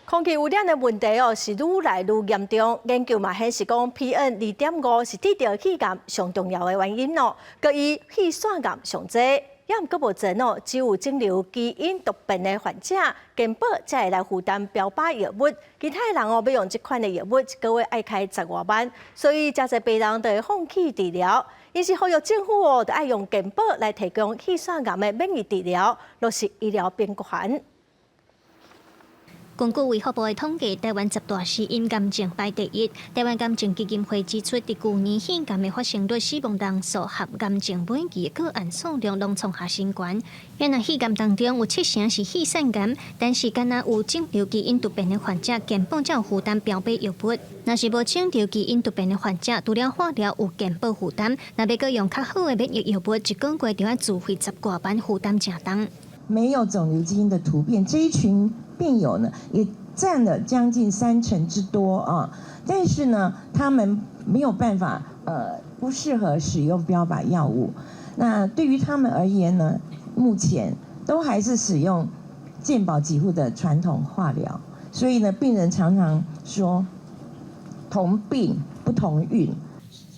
空氣污染的問題哦，是愈來愈嚴重。研究嘛顯示講，PM 2.5是致著肺癌上重要的原因哦。閣以肺腺癌上濟，也毋過目前哦，只有腫瘤基因突變的患者，健保才會來負擔標靶藥物。其他的人哦，欲用這款的藥物，一個月愛開十外萬，所以誠濟病人就會放棄治療。因此呼籲政府哦，著愛用健保來提供肺腺癌的免疫治療，落實醫療平權。根據衛福部的統計，台灣十大死因癌症排第一。台灣癌症基金會指出，佇舊年肺癌的發生率、死亡人數和癌症晚期的個案數量攏創下新高。原來肺癌當中有七成是肺腺癌，但是干焦有腫瘤基因突變的患者，健保才有負擔標靶藥物。若是無腫瘤基因突變的患者，除了化療有健保負擔，若欲閣用較好的免疫藥物，一個月就愛自費十外萬，負擔誠重。沒有腫瘤基因的突變，這一群病友呢，也佔了將近三成之多啊。但是呢，他們沒有辦法，不適合使用標靶藥物。那對於他們而言呢，目前都還是使用健保給付的傳統化療。所以呢，病人常常說同病不同運。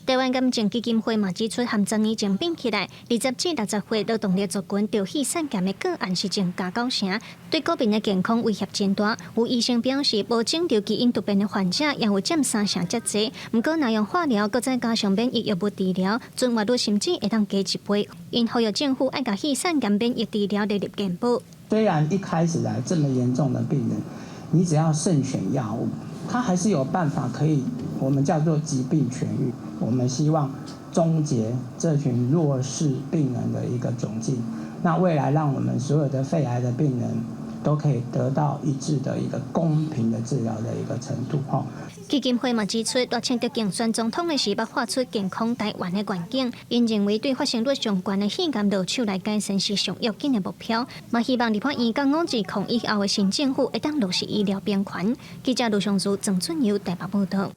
台灣癌症基金會嘛指出，和十年前比起來，20至60歲勞動力族群著肺腺癌的個案是增加九成，對國民的健康威脅真大。有醫生表示，無腫瘤基因突變的患者也有佔三成遮濟，毋過若用化療，閣再加上免疫藥物治療，存活率甚至會當加一倍。𪜶呼籲政府愛共肺腺癌免疫治療列入健保。雖然一開始來這麼嚴重的病人，你只要慎選藥物，他還是有辦法可以，我們叫做疾病痊癒。我們希望終結這群弱勢病人的一個窘境，那未來讓我們所有的肺癌的病人都可以得到一致的一個公平的治療的一個程度。吼。基金會嘛指出，賴清德競選總統的時，捌畫出健康台灣的願景，𪜶認為對發生率上懸的肺癌落手來改善是上要緊的目標，嘛希望立法院甲5.20以後的新政府會當落實醫療平權。記者盧尚如、鄭俊友台北報道。